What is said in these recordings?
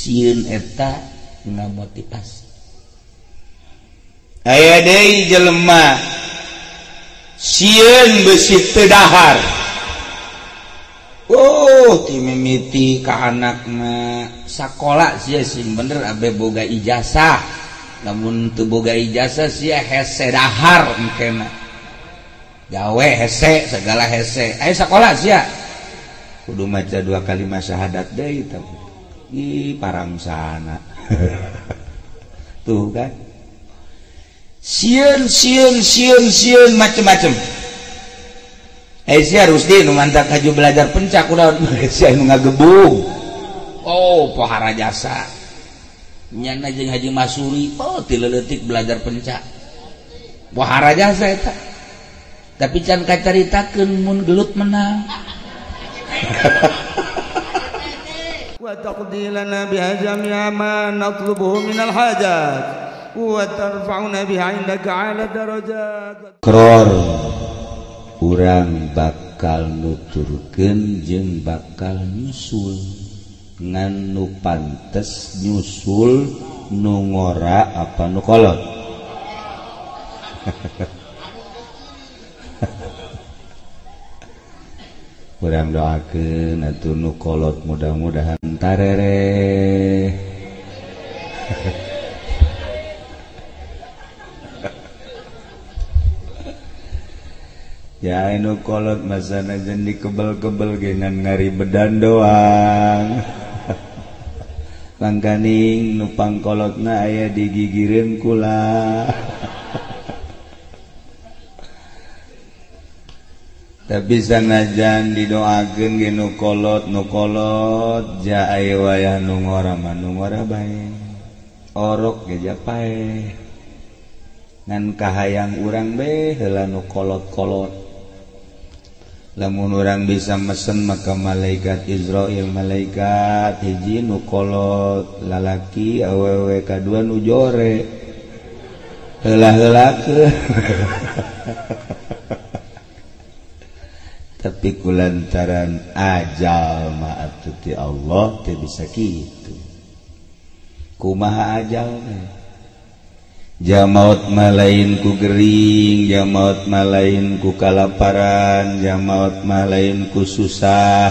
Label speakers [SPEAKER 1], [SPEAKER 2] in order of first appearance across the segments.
[SPEAKER 1] Sieun eta ngamotivasi. Aya deui jelema sieun beusi teu dahar. Oh, ti mimiti ka anakna sakola sia sing bener abe boga ijazah. Lamun teu boga ijazah sia hese dahar engkena. Gawe hese, segala hese. Ayo sakola sia. Kudu maca dua kalimat syahadat deui tapi. Ih, parangsana. Tuh kan. Sieun sieun sieun sieun macem-macem. Sia Rusdi nu mantak haju belajar pencak udah sia nu ngagebug. Oh, pohara jasa. Nyana jeung Haji Masuri, oh ti leutik belajar pencak. Pohara jasa eta. Tapi can kacaritakeun mun gelut menang.
[SPEAKER 2] Wa taqdi lana biha jami'a ma natlubuhu minal hajat wa tarfa'una biha 'indaka 'ala darajat.
[SPEAKER 1] Kror urang bakal nuturkeun jeung bakal nyusul ngan nu pantes nyusul nu ngora apa nu kolot. Urang doakeun atuh nu kolot mudah-mudahan tarereh. Ya nu kolot masana jeung dikebel-kebel ge ngan ngaribedan doang. Mangkaning nu pangkolotna aya digigireun kula. Tapi sanajan didoakeun ge nu kolot ja aya wayah nu ngora mah nu ngora bae. Orok ge ja pae. Ngan kahayang urang be heula nu kolot-kolot. Lamun urang bisa mesen maka malaikat Israil malaikat hiji nu kolot lalaki awewe kadua nu jore. Heula-heulakeun. Tapi kulantaran ajal ma atuh ti Allah teu bisa kitu. Kumaha ajal teh? Jamaut malain ku gering, jamaut malain ku kalaparan, jamaut malain ku susah.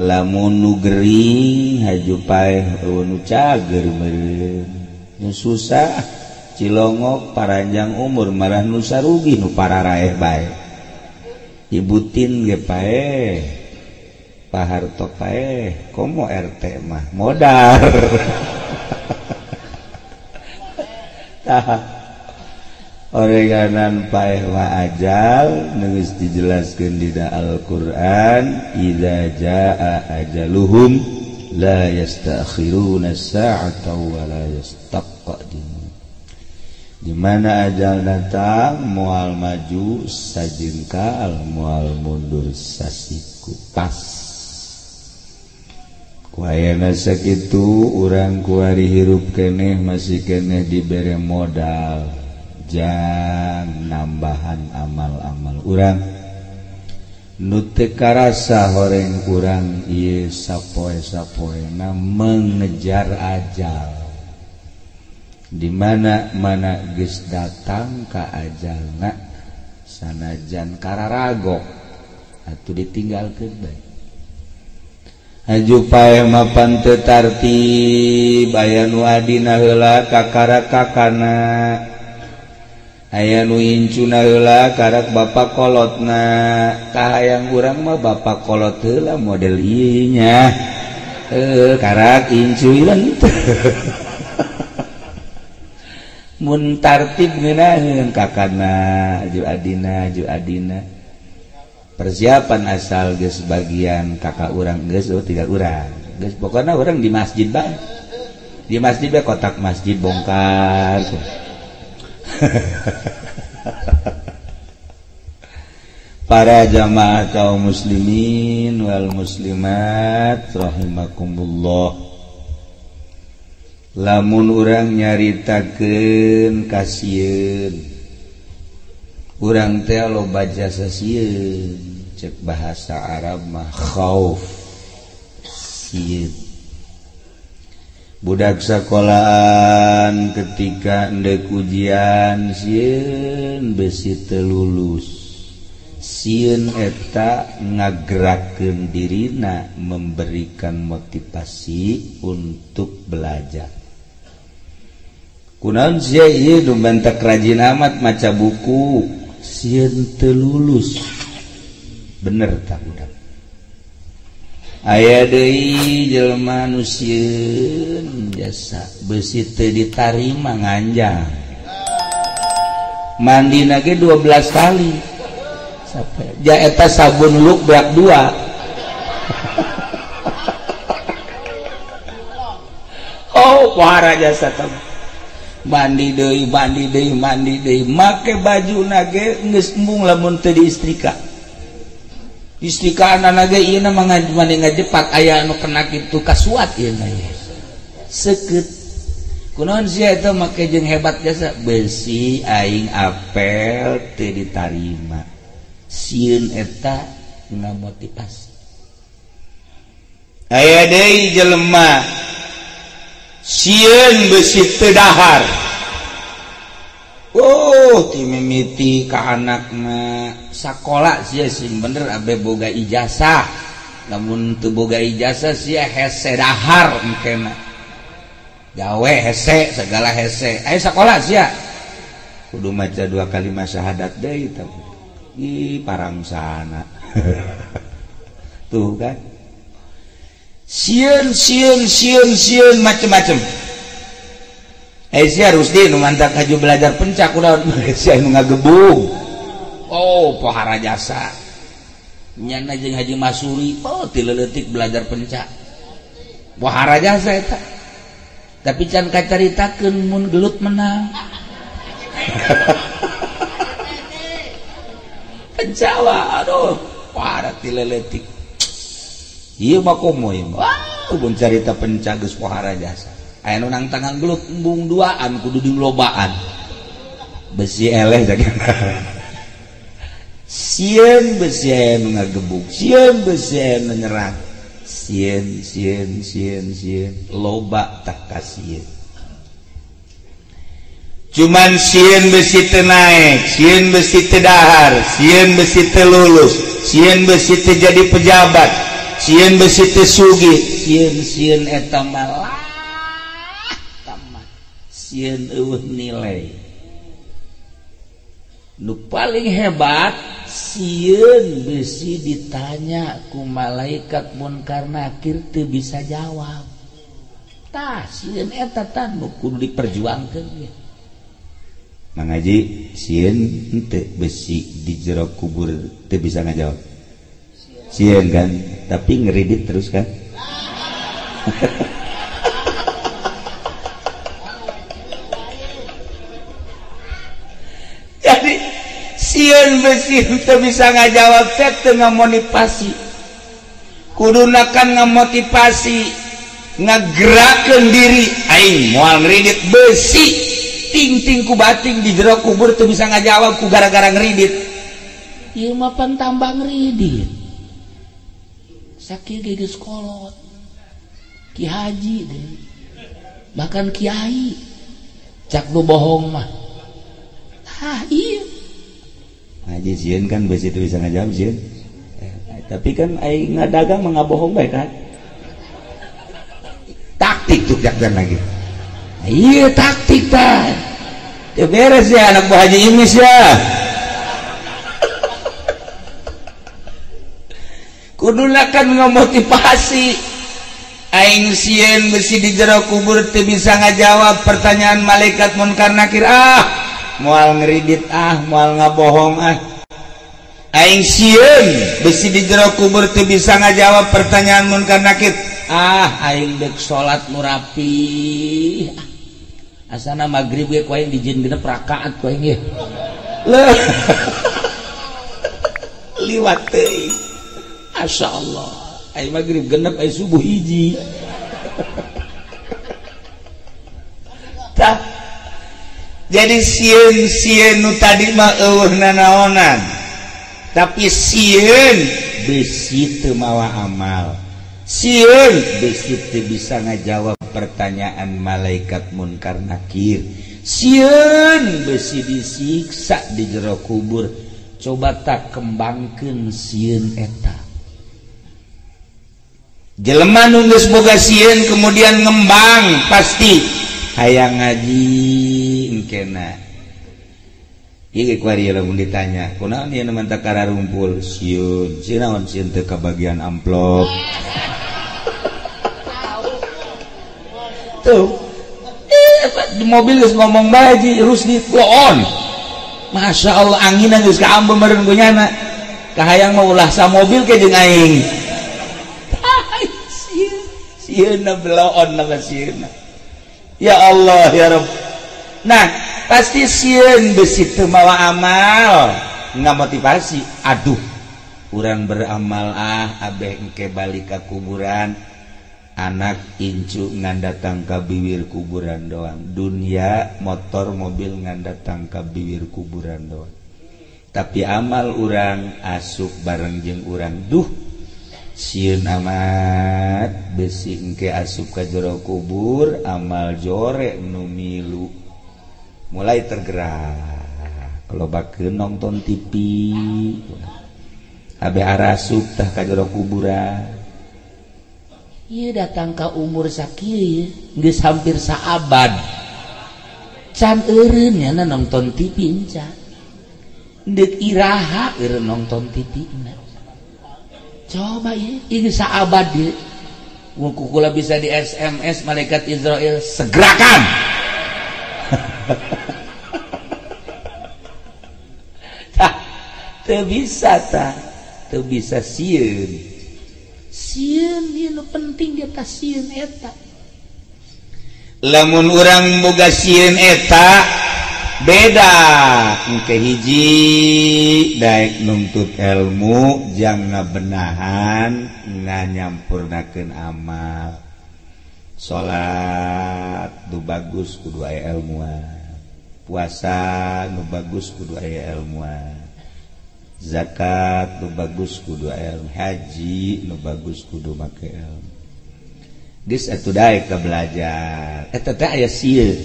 [SPEAKER 1] Lamun nu gering haju paeh eueuh nu cager meureun. Nu susah cilongok paranjang umur marah nu sarugi nu pararaeh bae. Ibutin ge paeh, Pak Harto paeh, komo RT mah modar. Oreganan paeh wa ajal geus dijelaskeun dina Al-Qur'an, idza jaa ajaluhum la yastakhiruna sa'ata wa la yastaqdimun. Di mana ajal datang moal maju sajengkal moal mundur sasiku pas. Ku ayana sakitu urang kuari hirup keneh masih keneh dibere modal jang nambahan amal-amal urang nu teu karasa horeng urang ieu sapoe-sapoena mengejar ajal. Di mana mana geus datang ka ajalna sanajan kararagok atuh ditinggalkeun bae. Haju paeh mapan teu tartib aya nu adina heula kakara kakana, aya nu incuna heula karak bapa kolotna. Kahayang urang mah bapa kolot heula model ieu nya karak incu ieu mun tartib ngeunaheun kakana ju adina ju adina. Persiapan asal geus bagian kakak urang geus oh tiga urang geus pokona urang di masjid bae. Di masjid bae kotak masjid bongkar. Para jamaah kaum muslimin wal muslimat rahimakumullah. Lamun urang nyaritakeun kasieun urang teh loba jasa sieun, cek bahasa Arab mah khauf sieun. Budak sekolahan ketika ndek ujian sieun besi teu lulus, sieun eta ngagerakeun dirina memberikan motivasi untuk belajar. Kunaon sia ieu nu bantak rajin amat maca buku, sieun teu lulus. Bener tak budak? Aya deui jelema nu sieun jasa besi teu ditarima nganjang. Mandina ge 12 kali. Sampai ja eta sabun luk beak 2. Oh, pohara jasa teh. Mandi deui, mandi deui, mandi deui, make bajuna ge geus embung lamun teu diistrika. Istrikaan anak ge ieu mah mandi ngajepat aya anu kena kitu kasuat ieu mah. Seukeut. Kunaon sia eta make jeung hebat jasa besi aing apel teu ditarima. Sieun eta ngamotivasi. Aya deui jelema sieun besi teu dahar. Oh, ti mimiti ka anakna sakola sia sing bener abe boga ijazah. Lamun teu boga ijazah sia hese dahar engkena. Gawe hese, segala hese. Ayo sakola sia. Kudu maca 2 kalimat syahadat deui tah. Ih, parangsana. Tuh kan. Sieun sieun sieun sieun macem-macem. Sia Rusdi nu mantak haju belajar pencak udah sia nu ngagebung. Oh, pohara jasa. Nyana jeung Haji Masuri, oh ti leutik belajar pencak. Pohara jasa eta. Tapi can kacaritakeun mun gelut menang. Pencak wah, aduh, pohara ti leutik. Ieu mah komo ieu. Wah, mun carita pencak geus pohara jasa. Aya nu nang tangan gelut embung duaan kudu dilobaan. Besi eleh jagana. Sieun besi aya nu ngagebug, sieun besi aya nu nyerang. Sieun sieun sieun sieun loba tak kasieun. Cuman sieun besi teu naek, sieun besi teu dahar, sieun besi teu lulus, sieun besi teu jadi pejabat, sieun besi teu sugih, sieun-sieun eta mah sieun eueuh nilai. Nu paling hebat sieun besi ditanya ku malaikat munkar nakir teu bisa jawab. Tah sieun eta tah nu kudu diperjuangkeun ge. Mang Haji sieun henteu besi di jero kubur teu bisa ngajawab. Sieun kan, tapi ngeridit terus kan. Jadi sieun besi teu bisa ngajawab teh teu ngamotivasi. Kuduna kan ngamotivasi, ngagerakeun diri aing moal ngeridit besi ting-ting ku bating di jero kubur teu bisa ngajawab ku gara-gara ngeridit. Ieu mah pan tambah ngeridit. Sakieu ge geus kolot. Ki haji deui. Bahkan kiai. Cak nu bohong mah. Ah iya. Haji sieun kan besi teu bisa ngajawab sieun. Tapi kan aing ngadagang mah ngabohong bae kan. Taktik tuh jakdan lagi. Iya taktik tah. Teu beres ya anak buah Haji Imis ya. Kuduna kan ngamotivasi. Aing sieun besi di jero kubur teu bisa ngajawab pertanyaan malaikat munkar nakir ah. Moal ngeridit ah, moal ngabohong ah. Aing sieun besi di jero kubur teu bisa ngajawab pertanyaan munkar nakir ah. Aing deuk salat nu rapi. Asana magrib ge ku aing dijieun genep rakaat ku aing ge. Leuh. Liwat teuing. Masyaallah. Aing magrib genep aing subuh hiji. Tah. Jadi sieun-sieun nu tadi mah eueuh nanaonan. Tapi sieun besi teu mawa amal. Sieun besi teu bisa ngajawab ngajawab pertanyaan malaikat munkar nakir. Sieun besi disiksa di jero kubur. Coba tak kembangkeun sieun eta. Jelema nu geus boga sieun kemudian ngembang pasti hayang ngaji engkena. Ieu kuari lamun ditanya, kunaon ieu nu mantak kararumpul? Sieun, sieun naon sieun teu kabagian amplop. Tuh. Di mobil geus ngomong bae Ji Rusdi on. Masya Allah anginan geus kaambe meureun ku nyana. Kahayang mah ulah sa mobil ke jeung aing. Sieunna beloon nama sieunna. Ya Allah ya Rabb. Nah, pasti sieun besi teu mawa amal, nggak motivasi. Aduh, urang beramal ah abeh engke balik ka kuburan. Anak incu ngan datang ka biwir kuburan doang. Dunia motor mobil ngan datang ka biwir kuburan doang. Tapi amal urang asup bareng jeung urang. Duh, sieun amat besi engke asup ka jero kubur, amal jore nu milu. Mulai tergerak. Lobakeun nonton TV. Abe arasup tah ka jero kuburan. Ieu datang ka umur sakieu geus hampir saabad. Can eureun nya nonton TV encan. Deuk iraha eureun nonton TV na. Coba ieu ieu saabad ieu. Mun kukula bisa di SMS malaikat Israel segerakan. Tah teu bisa tah, teu bisa sieun. Sieun ieu nu penting di atas sieun eta. Lamun urang boga sieun eta beda engke hiji daek nuntut ilmu jang ngabenahan nganyampurnakeun amal. Salat nu bagus kudu aya ilmuan, puasa nu bagus kudu aya ilmuan, zakat nu bagus kudu aya ilmu, haji nu bagus kudu make ilmu. Geus atuh daek ka belajar eta teh aya sieun.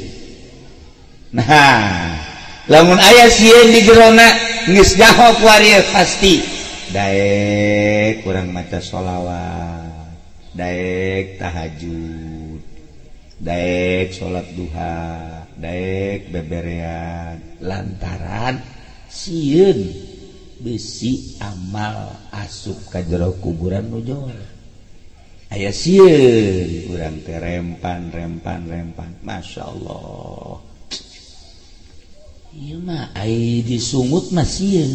[SPEAKER 1] Nah, lamun aya sieun di jerona geus nyaho kuari pasti daek kurang maca sholawat, daek tahajud, daek salat duha, daek beberean lantaran sieun besi amal asup ka jero kuburan nu jol. Aya sieun urang teh rempan rempan rempan. Masya Allah. Ieu mah ai disungut mah sieun,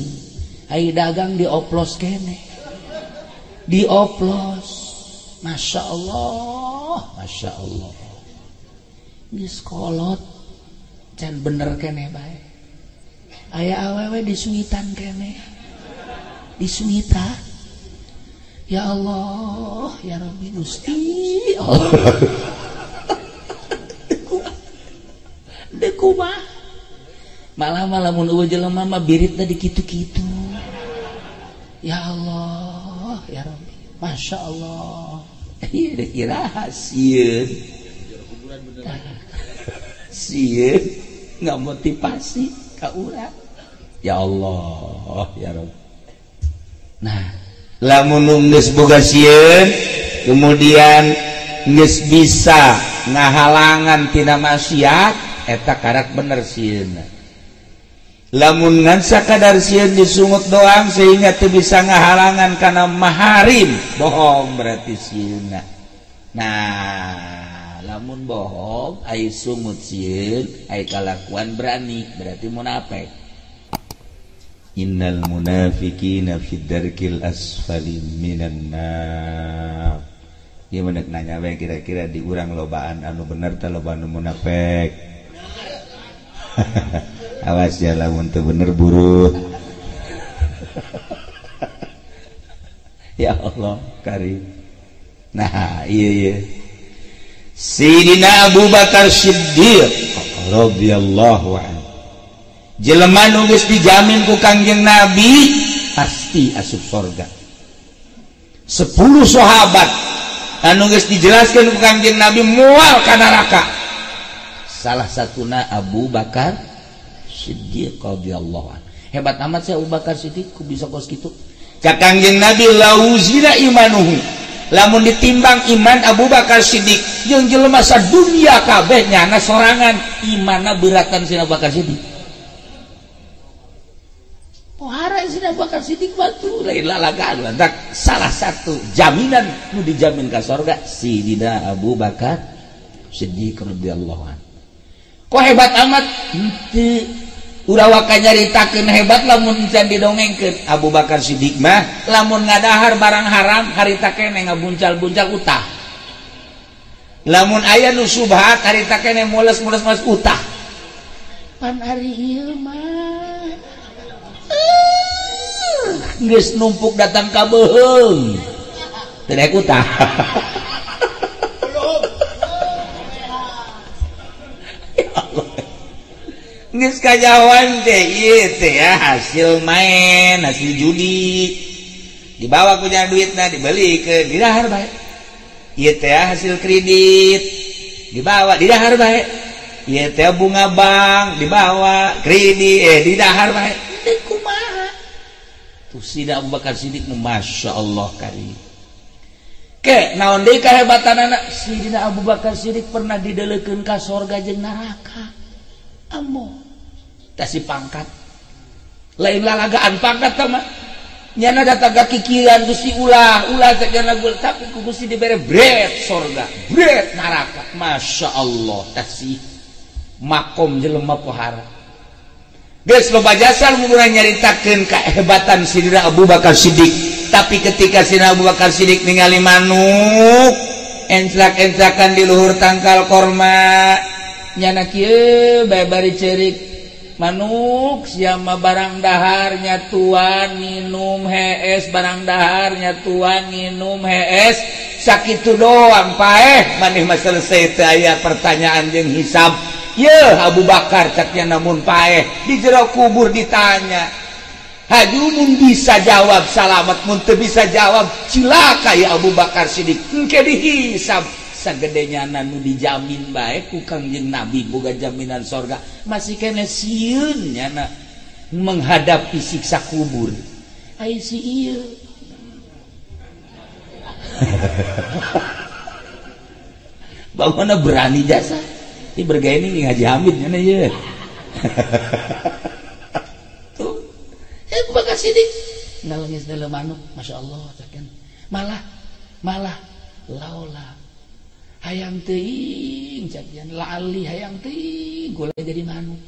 [SPEAKER 1] ai dagang dioplos keneh. Dioplos. Masya Allah, Masya Allah. Geus kolot can bener keneh bae. Aya awewe disuitan keneh. Disuitan. Ya Allah, ya Rabbi Gusti. Allah. Deuk kumaha? Malah mun eueuh jelema mah biritna di kitu-kitu. Ya Allah, ya Rabbi. Masya Allah. Ieu deuk iraha sieun. Sieun nggak motivasi ka urang. Ya Allah, ya Rabbi. Nah, lamun geus boga sieun kemudian geus bisa ngahalangan tina maksiat eta karak bener sieunna. Lamun ngan sakadar sieun disungut doang sehingga teu bisa ngahalangan kana maharim, bohong berarti sieunna. Nah, lamun bohong ai sungut sieun, ai kalakuan berani berarti munafik. Innal munafiqina fid darkil asfali minan nar. Ieu menek nanya we kira-kira di urang lobaan anu bener teh loba anu munafik. Awas ya lamun teu bener buruh. Ya Allah karim. Nah, iya iya. Sayyidina Abu Bakar Siddiq radhiyallahu anhu. Jelema nu geus dijamin ku Kangjeng Nabi pasti asup surga. 10 sahabat anu geus dijelaskeun ku Kangjeng Nabi moal ka neraka. Salah satuna Abu Bakar Siddiq radhiyallahu anhu. Hebat amat sih Abu Bakar Siddiq ku bisa kos kitu. Cak Kangjeng Nabi lauzina imanuhu. Lamun ditimbang iman Abu Bakar Siddiq jeung jelema sadunya kabeh nyana sorangan imanna beratan si Abu Bakar Siddiq. Pohara si Abu Bakar Siddiq batu lain lalagaan lantak salah satu jaminan nu dijamin ka sorga Sidina Abu Bakar Siddiq radhiyallahu anhu. Kok hebat amat henteu urang waka nyaritakeun hebat lamun can didongengkeun. Abu Bakar Siddiq mah lamun ngadahar barang haram harita keneh ngabuncal-buncal utah. Lamun aya nu subhat harita keneh mules-mules mas utah. Pan ari ieu mah geus numpuk datang ka beuheung teu daek utah. Geus kajawan teh ieu teh ya hasil main, hasil judi. Dibawa ku nya duitna dibelikeun, didahar bae. Ieu teh hasil kredit, dibawa didahar bae. Ieu teh bunga bank, dibawa kredit didahar bae. Teu kumaha? Tuh Sida Abu Bakar Siddiq masya Allah karim. Ke naon deui kahebatanana? Sidina Abu Bakar Siddiq pernah didelekeun ka sorga jeung neraka. Ambo tasi pangkat lain lalagaan pangkat tama nyana datang ka kikiran Gusti ulah ulah cek nyana gul tapi ku Gusti dibere bret sorga bret neraka. Masya Allah tasi makom jelema pohara geus loba jasa mun urang nyaritakeun kahebatan Sidina Abu Bakar Siddiq. Tapi ketika Sidina Abu Bakar Siddiq ningali manuk enclak-enclakan di luhur tangkal korma nyana kieu bae bari ceurik manuk siama barang daharnya tuan minum hees barang daharnya tuan minum hees sakitu doang paeh maneh mah selesai teu aya pertanyaan jeung hisab. Yeuh Abu Bakar cak nya namun paeh di jero kubur ditanya haju mun bisa jawab salamat mun teu bisa jawab cilaka ya Abu Bakar Siddiq engke dihisab. Sagede nyana nu dijamin bae ku Kangjeng Nabi boga jaminan sorga masih kene sieun nyana menghadapi siksa kubur. Ai si ieu bangunna berani jasa ini bergaya ini Haji Hamid nyana ieu. Tuh Abu Bakar Siddiq ngalengis dalam manuk masya Allah caken malah malah laula hayang teuing cakian laali hayang teuing gula jadi manuk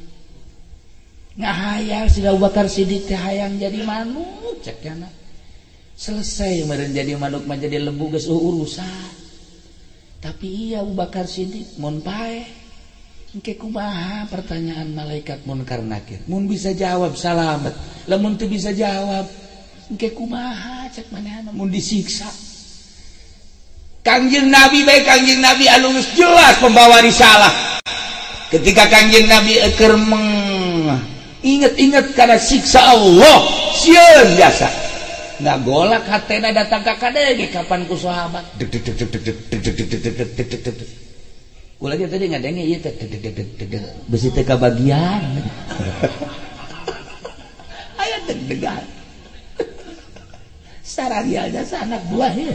[SPEAKER 1] ngahayal si Abu Bakar Siddiq teh hayang jadi manuk cakian selesai meureun jadi manuk mah jadi lembu geus urusan. Tapi iya Abu Bakar Siddiq mun paeh engke kumaha pertanyaan malaikat munkar nakir mun bisa jawab salamet lamun teu bisa jawab engke kumaha cek manehna mun disiksa. Kangjeng Nabi baik Kangjeng Nabi anu geus jelas pembawa risalah. Ketika Kangjeng Nabi keur inget-inget kana siksa Allah, sieun jasa. Ngagolak hatena datang ka kadege kapan ku sahabat. Deg deg deg deg deg deg deg deg deg deg deg deg. Kula ge tadi ngadenge ieu teh deg deg deg deg deg besi teh kabagian. Aya deg-degan. Sararia jasa anak buah ya.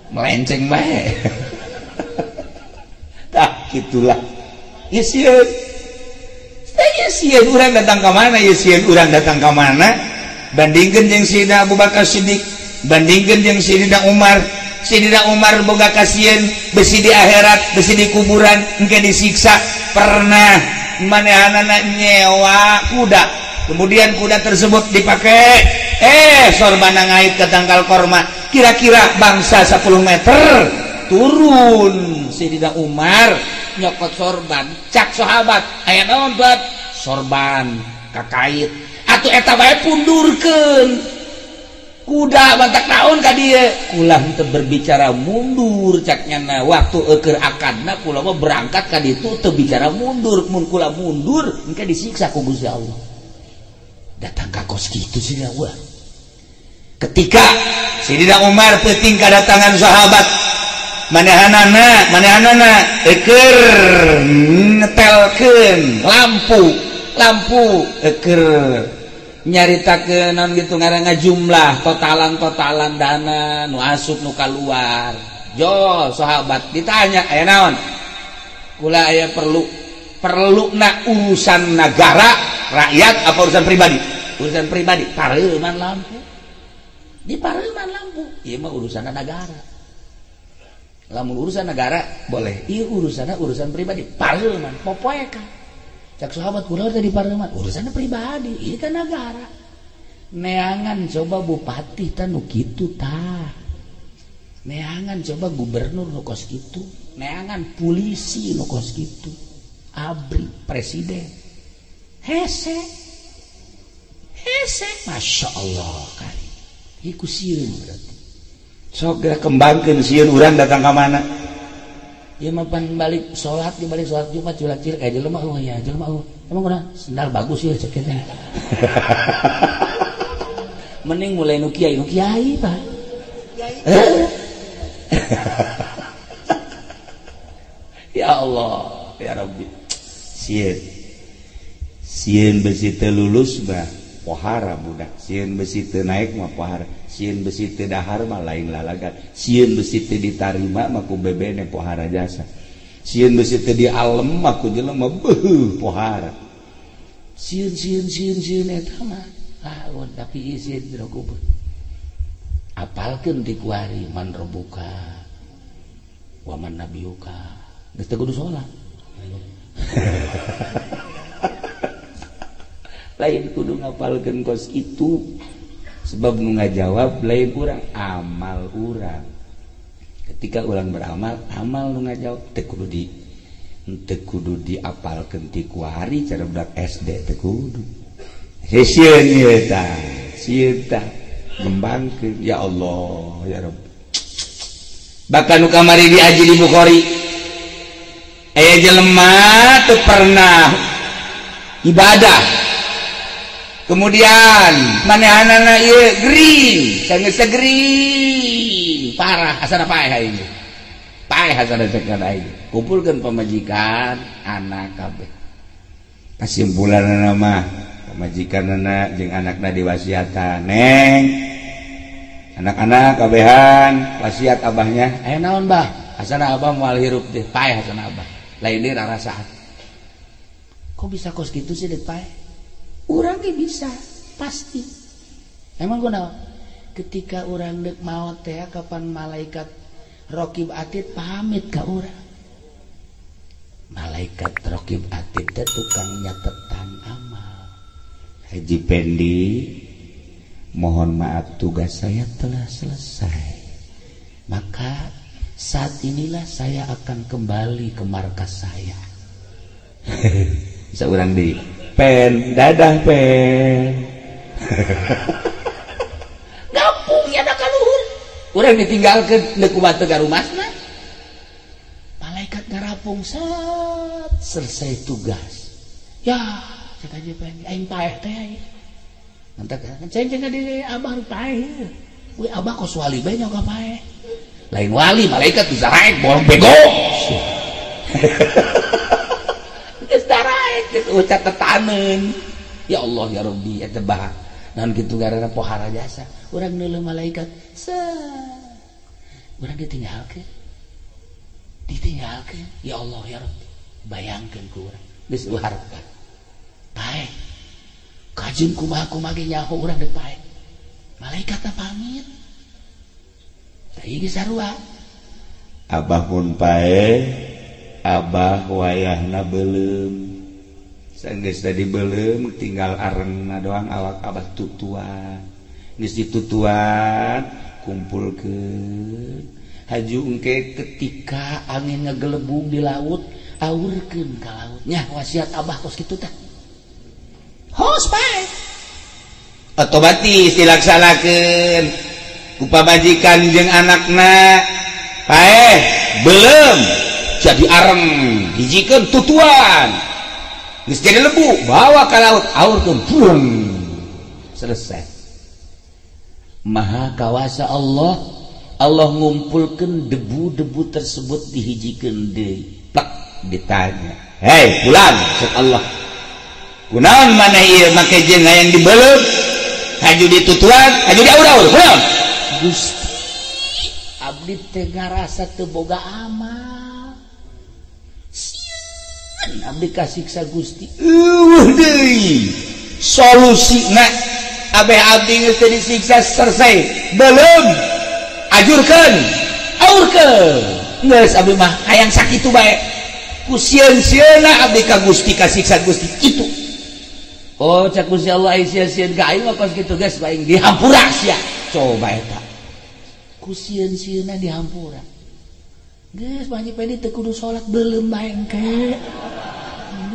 [SPEAKER 1] Melenceng bae. Tah gitulah. Ieu sieun. Teh sieun urang datang ka mana? Ieu sieun urang datang ka mana? Bandingkeun jeung Sidina Abu Bakar Siddiq, bandingkeun jeung Sidina Umar. Sidina Umar boga kasieun besi di akhirat, besi di kuburan engke disiksa. Pernah manehanana nyewa kuda. Kemudian kuda tersebut dipakai sorbana ngait ke tangkal korma. Kira-kira bangsa 10 meter turun Sidina Umar nyokot sorban cak sahabat aya naon buat sorban kakait atuh eta bae pundurkeun kuda bantak naon ka dieu kula henteu berbicara mundur cak nyana waktu eueur akadna kula mah berangkat ka ditu teu bicara mundur mun kula mundur engke disiksa ku Gusti Allah. Datang ka kos kitu Sidina Umar. Ketika Sidina Umar peuting kadatangan sahabat Manehanana, manehanana eker ngetelkeun lampu, lampu eker nyaritakeun naon gitu ngaranna jumlah totalan-totalan dana nu asup nu kaluar. Jo sahabat ditanya aya naon? Kula aya perlu perlu na urusan negara, rakyat apa urusan pribadi? Urusan pribadi, pareuman lampu. Di pareuman lampu, ieu mah urusan negara. Lamun urusan negara boleh, ieu urusanna urusan pribadi, pareuman popoeka. Cak sahabat kula teh di pareuman, urusanna pribadi, ieu kan negara. Neangan coba bupati tah nu kitu tah. Neangan coba gubernur nu kos kitu, neangan polisi nu kos kitu, abri presiden. Hese. Hese, Masya Allah kali. Iku sieun berarti. Sok geura kembangkeun sieun urang datang ka mana? Ieu mah pan balik salat, di balik salat Jumat culak-cilik aya jelema eueuh ya, jelema eueuh. Emang kunaon? Sendal bagus ieu cek teh. Mending mulai nu kiai Pak. Ya Allah, ya Rabbi. Sieun. Sieun besi teu lulus mah pohara budak. Sieun besi teu naik mah pohara. Sieun besi teu dahar mah lain lalagan. Sieun besi teu ditarima mah ku bebene pohara jasa. Sieun besi teu dialem mah ku jelema beuh pohara. Sieun sieun sieun sieun eta mah laun tapi sieun jero kubur. Apalkeun ti kuari man robuka wa man nabiyuka. Geus teu kudu salat. Lain kudu ngapalkeun kos itu sebab nu ngajawab lain urang, amal urang. Ketika urang beramal, amal nu ngajawab teu kudu di teu kudu diapalkeun ti kuari cara budak SD teu kudu. Sieun ieu tah, sieun tah ngembangkeun ya Allah ya Rabb. Bahkan nu kamari diaji di Bukhari aya jelema teu pernah ibadah. Kemudian manehanana ieu gering, sanggeus gering, parah asana paeh aing. Paeh asana cek aing. Kumpulkeun pamajikan, anak kabeh. Kasimpulanna mah pamajikanna jeung anakna diwasiatan, "Neng, anak-anak kabehan wasiat abahnya." "Aya naon, Bah?" "Asana abah moal hirup teh, paeh asana abah." Lain deui rarasaan. Kok bisa kos kitu sih deuk paeh? Urang ge bisa, pasti. Emang kunaon? Ketika urang deuk maot teh kapan malaikat Raqib Atid pamit ka urang. Malaikat Raqib Atid teh tukang nyatetan amal. Haji Pendi, mohon maaf tugas saya telah selesai. Maka saat inilah saya akan kembali ke markas saya. Bisa urang di pen, dadah pen. Gampung ya da kaluhur. Urang ditinggalkeun deuk kumaha teu garumasna. Malaikat ngarapung set selesai tugas. Ya, cek aja pen, aing paeh teh aing. Mantak ceng ceng di abah paeh. Wih abah kos wali bae nyoga paeh. Lain wali, malaikat bisa raek bolong bego. Geus daraek geus ucat tetaneun. Ya Allah ya Rabbi eta bah. Naon kitu garana pohara jasa. Urang neuleuh malaikat set. Urang ditinggalkeun. Ditinggalkeun. Ya Allah ya Rabbi. Bayangkeun ku urang. Geus harapkan. Paeh. Kajun kumaha-kumaha ge nyaho urang deuk paeh. Malaikat teh pamit. Tah ieu geus sarua. Abah pun paeh, abah wayahna beuleum. Sanggeus tadi beuleum tinggal arengna doang awak abah tutuan. Geus ditutuan, kumpulkeun. Haju engke ketika angin ngagelebung di laut, aurkeun ka laut. Nya wasiat abah kos kitu tah. Hos paeh. Otomatis dilaksanakeun ku pamajikan jeung anakna. Paeh beuleum jadi areng, hijikeun tutuan. Geus jadi lebu, bawa ka laut, aurkeun, buang. Selesai. Maha kawasa Allah, Allah ngumpulkeun debu-debu tersebut dihijikeun deui. Plak ditanya, "Hei fulan," cek Allah. "Kunaon maneh ieu make jeung hayang dibeuleum, haju ditutuan, haju diaur-aur, kunaon?" Gusti, abdi teh ngarasa teu boga amal. Sieun abdi kasiksa Gusti. Eueuh deui. Solusina abeh abdi geus teu disiksa selesai. Beuleum. Ajurkeun, aurkeun. Geus abdi mah hayang sakitu bae. Ku sieun-sieunna abdi ka Gusti kasiksa Gusti kitu. Oh, cak Gusti Allah ai sieun-sieun ka aing mah kos kitu geus aing dihampura sia. Coba eta. Ku sieun-sieunna dihampura. Geus banyak pedi teu kudu salat beuleum bae engke.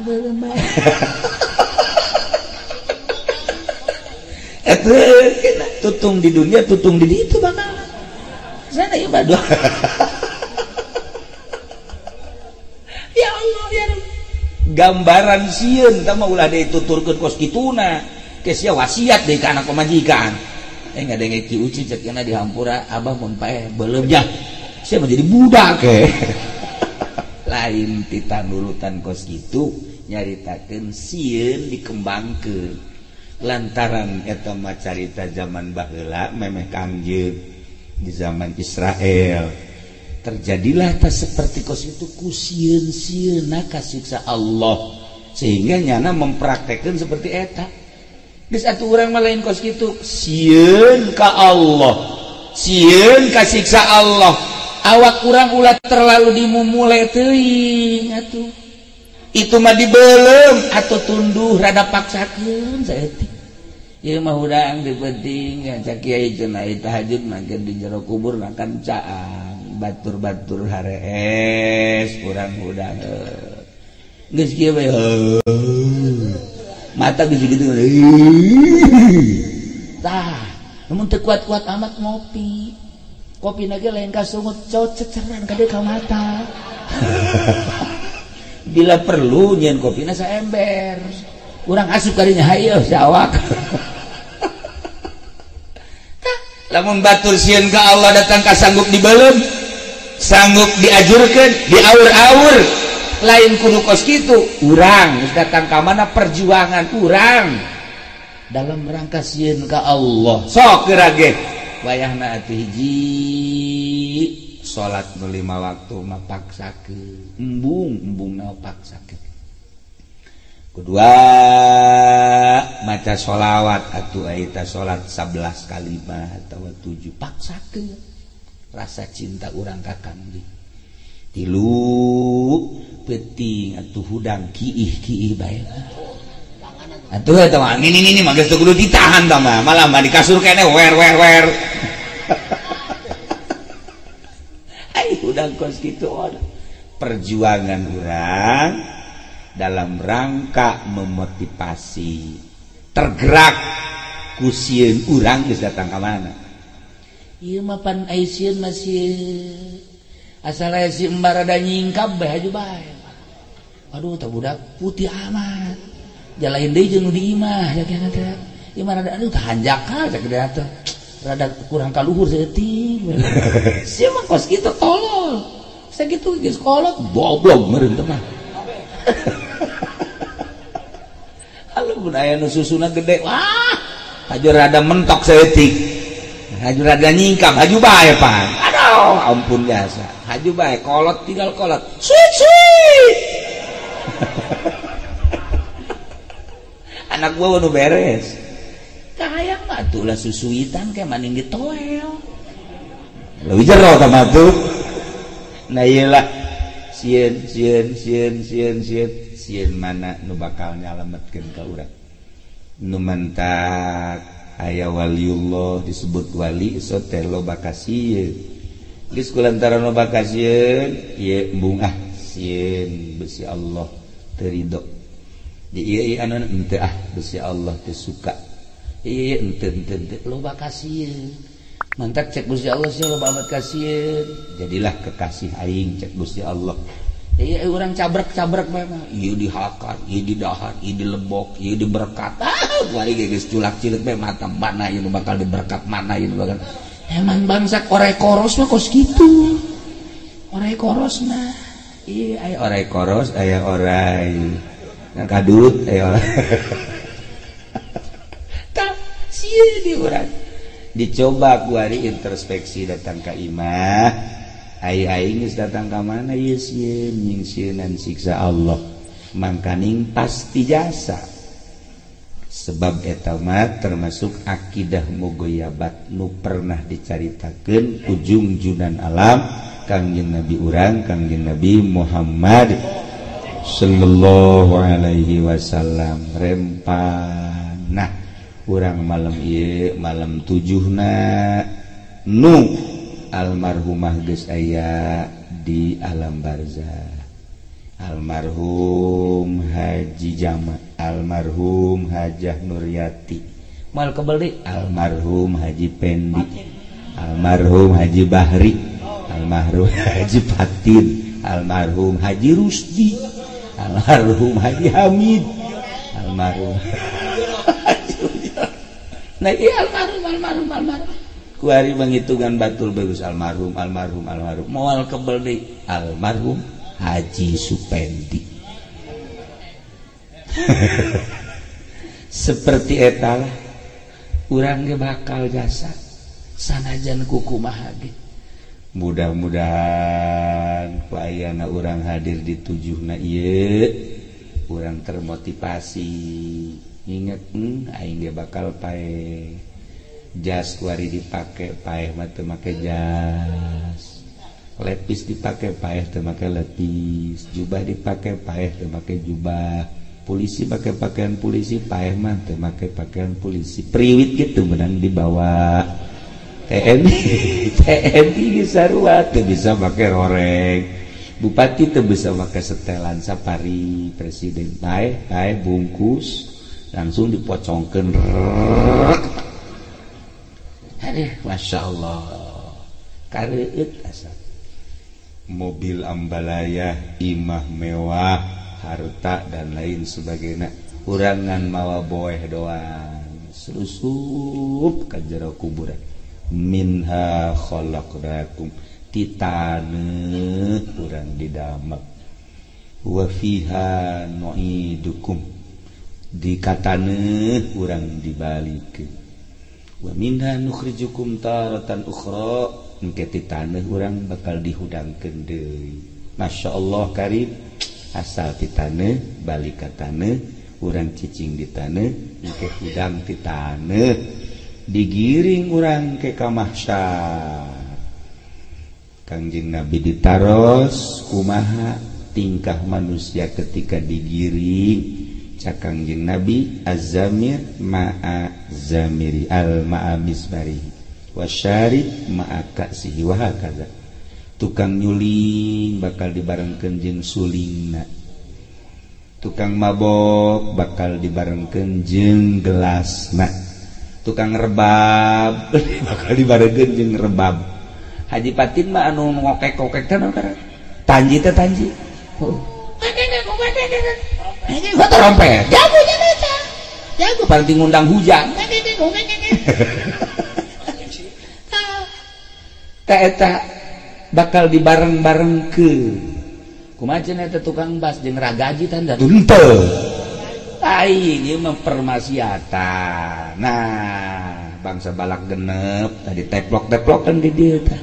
[SPEAKER 1] Beuleum bae. Eta tutung di dunia, tutung di ditu bakal. Sana ibadah. Ya Allah ya Rabb. Gambaran sieun tah mah ulah dituturkeun kos kituna. Ke sia wasiat deui ka anak pamajikan. Ngadenge Ki Uci cek cenah dihampura abah mun paeh beuleum nya. Sia mah jadi budak ke. Lain tita nurutan kos kitu nyaritakeun sieun dikembangkeun. Lantaran eta mah carita zaman baheula memeh Kangjeng di zaman Israel terjadilah tak seperti kos itu ku sieun-sieunna kasiksa Allah sehingga nyana mempraktekkan seperti eta. Geus atuh urang mah lain kos kitu, sieun ka Allah, sieun kasiksa Allah. Awak urang ulah terlalu dimumule teuing atuh. Itu mah dibeuleum atuh tunduh rada paksakeun saeutik. Ieu mah hudang di penting ya cak kiai cenah tahajud mangke di jero kubur makan caang batur-batur harees urang hudang geus kieu bae mata geus kitu tah mun teu kuat-kuat amat ngopi kopi na ge lain ka sungut ceceran ka ka mata bila perlu nyeun kopina saember urang asup kadinya hayo si awak. Lamun batur sieun ka Allah datang ka sanggup dibeuleum, sanggup diajurkeun, diaur-aur, lain kudu kos kitu. Urang geus datang ka mana perjuangan urang dalam rangka sieun ka Allah. Sok geura ge wayahna atuh hiji salat nu 5 waktu mah paksakeun, embung-embungna paksakeun. Kedua maca sholawat atuh eta salat 11 kalimat atau 7 paksakeun rasa cinta urang ka Kangjeng. Tilu peuting atuh hudang kiih-kiih bae. Atuh eta mah ngini mah geus teu kudu ditahan tah mah, malah mah di kasur keneh wer wer wer. Ai hudang kos kitu perjuangan urang dalam rangka memotivasi tergerak ku sieun urang geus datang ka mana. Ieu mah pan ai sieun masih asal aya si embar rada nyingkap bae haju bae. Aduh tah budak putih amat. Jalain deui jeung nu di imah ya kieu teh. Ieu mah rada aduh tah hanjakal cek dia teh. Rada kurang ka luhur saeutik. Sia mah kos kitu tolol. Sakitu geus kolot goblok meureun teh mah. Halo mun aya nu susuna gede, wah, haju rada mentok saeutik. Haju rada nyingkap, haju bae pan. Aduh, ampun jasa. Haju bae kolot tinggal kolot. Suit suit. Anak gua nu beres. Kahayang mah atuh lah susuitan kayak maning ditoel. Leuwih jero tah mah tuh. Nah ieu lah sieun sieun sieun sieun sieun sieun mana nu bakal nyalametkeun ka urang. Nu mantak aya waliullah disebut wali so teh loba kasieun. Geus kulantaran loba kasieun ieu embung ah sieun besi Allah teu ridho. Di ieu anu henteu ah besi Allah teu suka. Ieu henteu henteu henteu loba kasieun. Mantak cek Gusti Allah sih loba amat kasieun. Jadilah kekasih aing cek Gusti Allah. Iya orang cabrek-cabrek memang. Ieu dihakan, ieu didahar, ieu dilebok, ieu diberkat. Ah, kuari geus culak-cilik bae mata mana ieu bakal diberkat, mana ieu bakal. Emang bangsa orai koros mah kos kitu. Orai koros mah. Iya, aya orai koros, aya orai kadut, aya orai. Tah, sieun di urang. Dicoba ku ari introspeksi datang ka imah. Ai aing geus datang ka mana ieu sieun nyingsieunan siksa Allah. Mangkaning pasti jasa. Sebab eta mah termasuk akidah mugoyabat nu pernah dicaritakeun ujung junan alam Kangjeng Nabi urang Kangjeng Nabi Muhammad sallallahu alaihi wasallam. Rempan. Nah, urang malam ieu malam tujuhna nu almarhumah geus aya di alam barzah. Almarhum Haji Jama, almarhum Hajah Nuryati, mal kebeli almarhum Haji Pendi, almarhum Haji Bahri, almarhum Haji Fatin, almarhum Haji Rusdi, almarhum Haji Hamid, almarhum nah iya almarhum almarhum almarhum kuari menghitungan batul bagus almarhum almarhum almarhum moal kebeli almarhum Haji Supendi. Seperti etalah urang ge bakal jasa sanajan kukumaha ge. Mudah-mudahan ku ayana urang hadir di tujuhna ieu urang termotivasi inget aing ge bakal paeh jas kuari dipake paeh mah teu make jas, lepis dipakai paeh teu make lepis, jubah dipakai paeh teu make jubah, polisi pakai pakaian polisi paeh mah teu make pakaian polisi, priwit gitu menang dibawa TNI TNI geus sarua teu bisa make roreng, bupati teu bisa make setelan safari, presiden paeh paeh bungkus langsung dipocongkeun. Aduh, Masya Allah kareueut asa. Mobil ambalaya, imah mewah, harta dan lain sebagainya. Urangan mawa boeh doang, selusup ka jero kuburan. Minha khalaqnakum, ti taneuh urang didamek. Wa fiha nu'idukum, di kataneuh urang dibalikeun. Wa minha nukhrijukum taratan ukhra, engke ti taneuh urang bakal dihudangkeun deui. Masya Allah karim, asal ti taneuh balik ka taneuh, urang cicing di taneuh, engke hudang ti taneuh, digiring urang ke ka mahsyar. Kangjeng Nabi ditaros kumaha tingkah manusia ketika digiring. Cak Kangjeng Nabi az-zamir ma'a zamiri al ma'a misbarihi wasyarib ma'a ka'sihi wa hakaza. Tukang nyuling bakal dibarengkeun jeung sulingna, tukang mabok bakal dibarengkeun jeung gelasna, tukang rebab bakal dibarengkeun jeung rebab. Haji Patin mah anu ngokek-kokek teh naon karana tanji teh tanji. Gua trompet jago jago jago paling ngundang hujan. Ta eta bakal dibareng-bareng ke kumaha cenah eta tukang bas jeung ragaji tanda henteu. Aing ieu mah permaksiatan. Nah, bangsa balak genep tadi teplok-teplokan di dieu tah.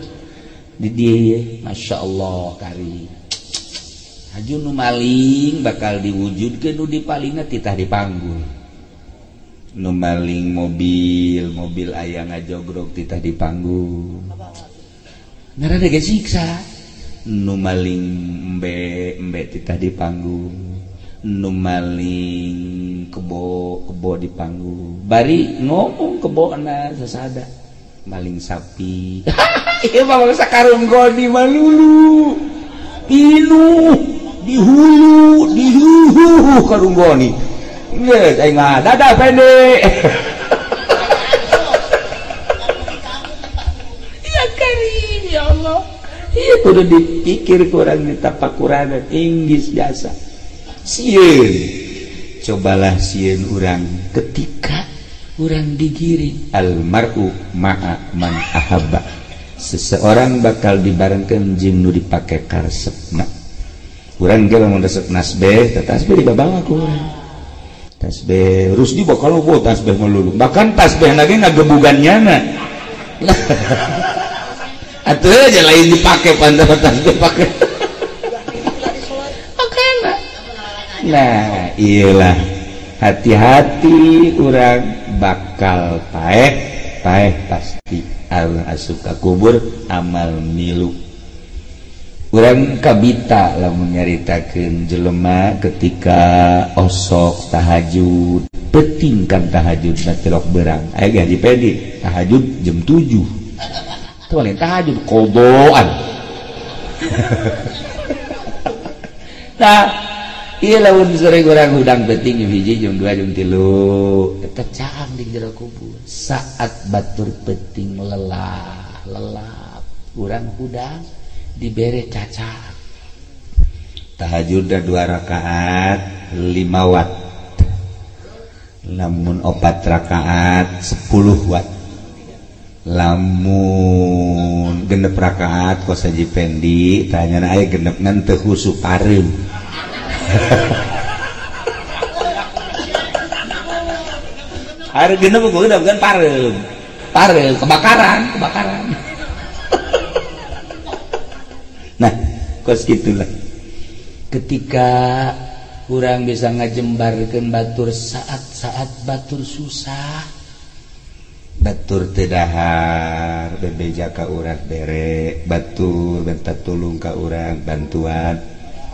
[SPEAKER 1] Di dieu Masya Allah kari. Haju nu maling bakal diwujudkeun nu dipalingna titah dipanggul. Nu maling mobil, mobil aya ngajogrok titah dipanggul. Ngarana ge siksa. Nu maling embe, embe titah dipanggul. Nu maling kebo, kebo dipanggul. Bari ngomong kebona sasada. Maling sapi. Ieu mah bangsa karung goni malulu. Pinuh di hulu, di huhu karung goni. Geus aing mah dadah pendek. Ya karim ya Allah. Ieu kudu dipikir kurang ditapakuran inggris biasa. Sieun. Cobalah sieun urang ketika Urang digiring almaru ma'a man ahabba. Seseorang bakal dibarengkeun jeung nu dipake karesepna. Urang ge lamun resep nasbeh, teh tasbih dibabawa ku urang. Tasbih Rusdi bakal lobo tasbih melulu. Bahkan tasbih lagi ngagebugan nyana. Atuh aja lain dipake pantas tasbih pake. Nah, iyalah hati-hati urang bakal paeh, paeh pasti urang asup ka kubur amal milu. Urang kabita lamun nyaritakeun jelema ketika osok tahajud, penting kan tahajud na tilok berang. Aya ge Haji Pedi, tahajud jam 7. Teu lain tahajud kodoan. Nah, iya lamun sore urang hudang penting jam 1, jam 2, jam 3 eta caang di jero kubur. Saat batur penting lelah, lelap urang hudang dibere cacang. Tahajud 2 rakaat 5 watt. Lamun 4 rakaat 10 watt. Lamun 6 rakaat kos Haji Pendi tanyana aya genep ngan teu khusu pareum. Hari genep udah bukan pareum. Pareum kebakaran, kebakaran. Nah, kos gitulah. Ketika urang bisa ngajembarkeun batur saat-saat batur susah, batur teu dahar, bebeja ka urang bere, batur minta tulung ka urang bantuan.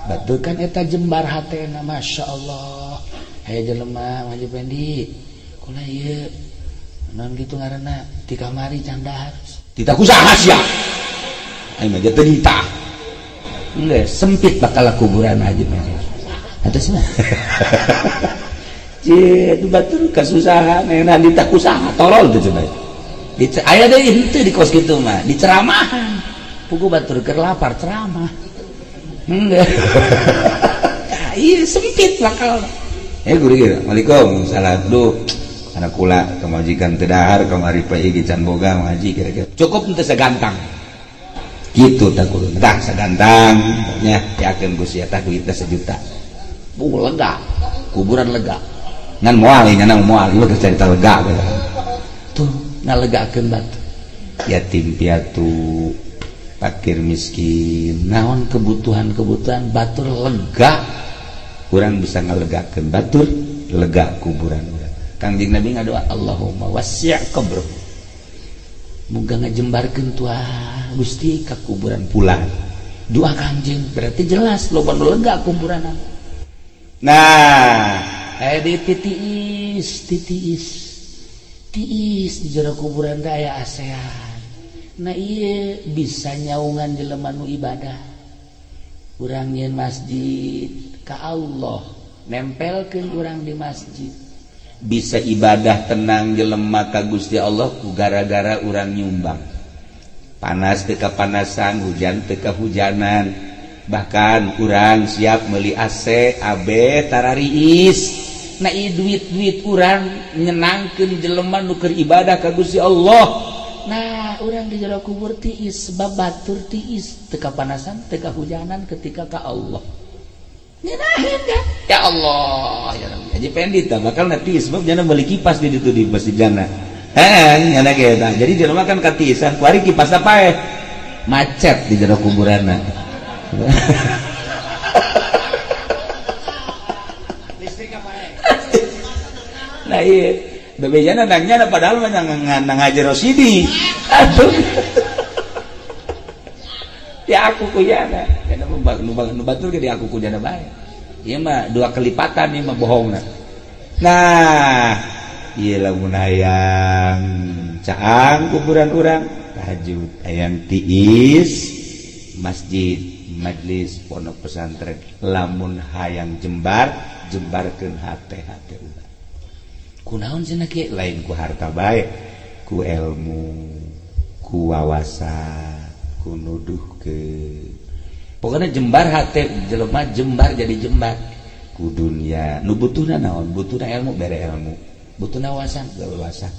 [SPEAKER 1] Batur kan eta jembar hatena, Masya Allah. Hei jelema Haji Pendi, kula ieu naon kitu ngaranna di kamari can dahar. Titah kusaha sia. Aing mah teu ditah. Enggak, sempit bakal kuburan aja mah. Atas mah. Cie, itu batur kasusahan, enak ditah kusaha, tolol tuh coba. Aya deui henteu di kos kitu mah, diceramahan. Pugu batur keur lapar ceramah. Enggak. Iya sempit bakal. Guru gitu. Waalaikumsalam. Salam. Duh, anak kula kemajikan teu dahar kamari pae can boga ngaji kira-kira. Cukup henteu sagantang. Gitu tah kudu. Tah sagantang nya yakeun ku sia tah duitna sejuta. Bu lega. Kuburan lega. Ngan moal nya moal ieu geus carita lega gitu. Tuh ngalegakeun batu. Yatim piatu, fakir miskin, naon kebutuhan-kebutuhan batur lega. Urang bisa ngalegakeun batur, lega kuburan urang. Kangjeng Nabi ngadoa Allahumma wasi' qabruhu. Muga ngajembarkeun tuah Gusti ka kuburan pulang. Doa Kangjeng berarti jelas loba nu lega kuburanna. Nah, di titiis, titiis. Tiis di jero kuburan teh aya ASEAN. Nah iya bisa nyaungan jelema nu ibadah. Urang nyeun masjid ka Allah, nempelkeun urang di masjid. Bisa ibadah tenang jelema ka Gusti Allah ku gara-gara urang nyumbang. Panas teu kapanasan, hujan teu kahujanan. Bahkan urang siap meuli AC, AB, tarariis. Nah ieu duit-duit urang nyenangkeun jelema nu keur ibadah ka Gusti Allah. Nah, urang di jero kubur tiis sebab batur tiis teu kapanasan, teu kahujanan ketika ka Allah. Nyenahin kan? Ya Allah, ya Rabbi. Haji Pendi tah bakal tiis sebab jana meuli kipas di ditu di masjid jana. Heeh, nyana ge tah. Jadi jelema kan katiisan, kuari kipasna paeh. Macet di jero kuburanna.
[SPEAKER 3] Listrik paeh.
[SPEAKER 1] Nah, iya. Bebejana nangnya padahal mah nang Haji Rosidi. Aduh. Ya aku kujana. Kana nu batur ge di aku kujana bae. Ieu mah dua kelipatan ieu mah bohongna. Nah, ieu lamun hayang caang kuburan urang tahajud, hayang tiis masjid, majlis, pondok pesantren. Lamun hayang jembar, jembarkeun hate-hate urang. Kunaon cenah kieu lain ku harta bae, ku ilmu, ku wawasan, ku nuduhkeun. Pokoknya jembar hate jelema jembar jadi jembar ku dunia. Nu butuhna naon? Butuhna ilmu, bere ilmu. Butuhna wawasan, wawasan.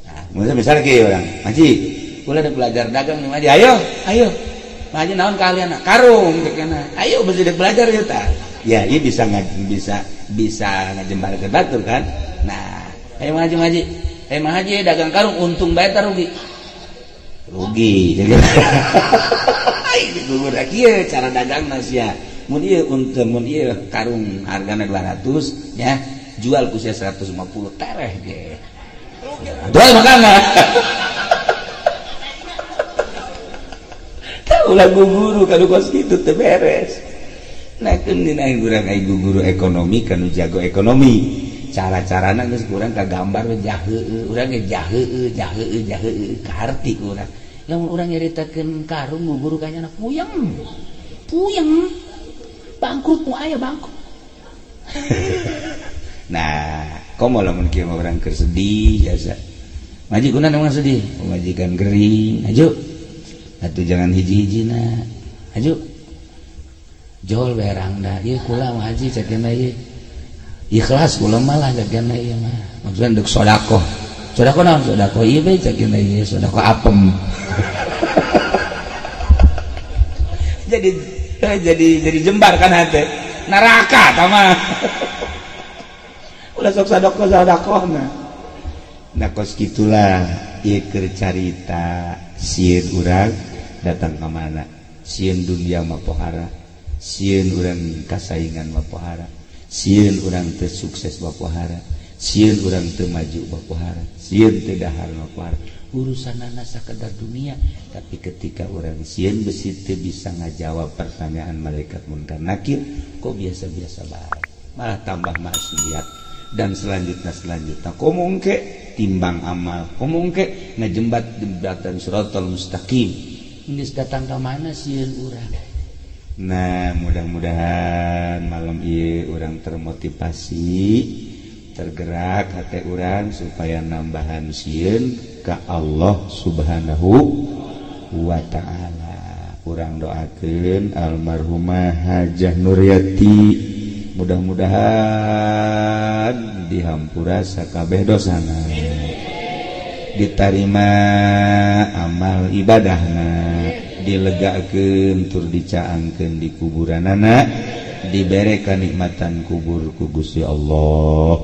[SPEAKER 1] Nah, misalnya kieu urang, Haji, ulah ada belajar dagang nih Haji. Ayo, ayo. Haji naon kalian karung cekena. Ayo besi belajar ya ta. Ya, ieu bisa bisa bisa ngajembarkeun batur kan. Nah, ayo Haji Haji. Ayo Haji dagang karung untung bae ta rugi. Rugi. Ini gugur kieu cara dagangna sia. Mun ieu untung mun ieu karung hargana 200 ya, jual ku sia 150 tereh ge. Jual makana. Tah ulah guguru kanu kos kitu teu beres. Nah keun dina urang ai guguru ekonomi kanu jago ekonomi. Cara-carana geus kurang kagambar we jaheueuh, urang ge jaheueuh jaheueuh jaheueuh kaharti ku urang. Lamun urang nyaritakeun karung guguru ka nyana puyeng. Puyeng. Bangkrut mu aya bangkrut. Nah, komo lamun kieu mah urang keur sedih biasa. Ngaji kunaon emang sedih? Pamajikan gering, aju. Atuh jangan hiji-hijina. Aju. Jol berang da ieu kula mah haji cekena ieu. Ikhlas kula mah lah cekena ieu mah. Maksudna deuk sedekah. Sedekah naon? Sedekah ieu we cekena ieu, sedekah apem. Jadi jembar kan hate. Neraka tah mah. Ulah sok sedekah sedekahna. Nah kos kitulah ieu keur carita sieun urang datang ka mana? Sieun dunia mah pohara, sieun urang kasaingan mah pohara, sieun urang teu sukses mah pohara, sieun urang teu maju mah pohara, sieun teu dahar mah pohara. Urusanana sakadar dunia, tapi ketika urang sieun besi teu bisa ngajawab pertanyaan malaikat munkar nakir, kok biasa-biasa bae, malah tambah maksiat dan selanjutnya komong ke timbang amal, komong ke ngejembat jembatan siratal mustaqim. Geus datang ka mana sieun urang? Nah, mudah-mudahan malam ieu urang termotivasi, tergerak hati urang supaya nambahan sieun ka Allah Subhanahu wa ta'ala. Urang doakeun almarhumah Hajah Nuryati, mudah-mudahan dihampura sakabeh dosana, ditarima amal ibadahna, dilegakeun tur dicaangkeun di kuburanana, dibere kanikmatan kubur ku Gusti Allah.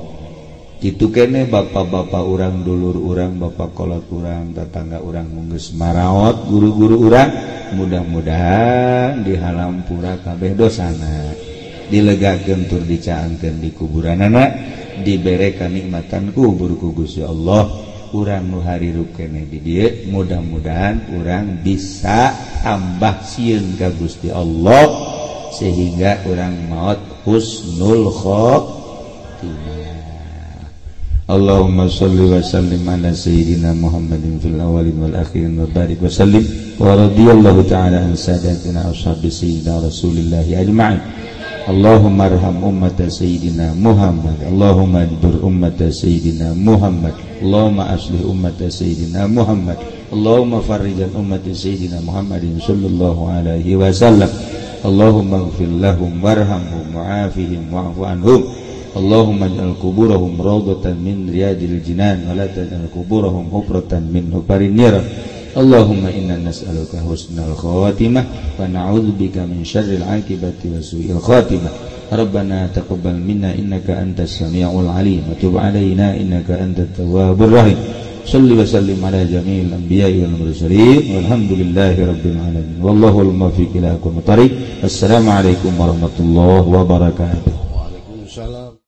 [SPEAKER 1] Kitu kene bapak-bapak urang, dulur urang, bapak kolot urang, tetangga urang geus maraot, guru-guru urang, mudah-mudahan dihalampura kabeh dosana, dilegakeun tur dicaangkeun di kuburanana, dibere kanikmatan kubur ku Gusti Allah. Urang nu harirup keneh di dieu, mudah-mudahan urang bisa tambah sieun ka Gusti Allah sehingga urang maot husnul khotimah. Allahumma sholli wa sallim ala sayyidina Muhammadin fil awwalin wal akhirin wa barik wa sallim wa radiyallahu ta'ala an sadatina ashabi sayyidina Rasulillahi ajma'in. Allahumma arham ummata sayyidina Muhammad, Allahumma ajbur ummata sayyidina Muhammad, Allahumma aslih ummata sayyidina Muhammad, Allahumma farrijan ummati sayyidina Muhammadin sallallahu alaihi wasallam. Allahumma ighfir lahum warhamhum wa'afihim wa'fu anhum. Allahumma ij'al kuburahum rawdatan min riyadil jinan wa la taj'al kuburahum hufratan min hufarin niran. Allahumma inna nas'aluka husnal khatimah wa na'udzubika min syarril 'aqibati wa su'il khatimah. Rabbana taqabbal minna innaka antas samiul 'alim wa tub 'alaina innaka antat tawwabur rahim. Shalli wa sallim ala jami'il anbiya'i wal mursalin walhamdulillahi rabbil alamin. Wallahul muwaffiq ila aqwamit thariq. Assalamualaikum warahmatullahi wabarakatuh.
[SPEAKER 3] Waalaikumsalam.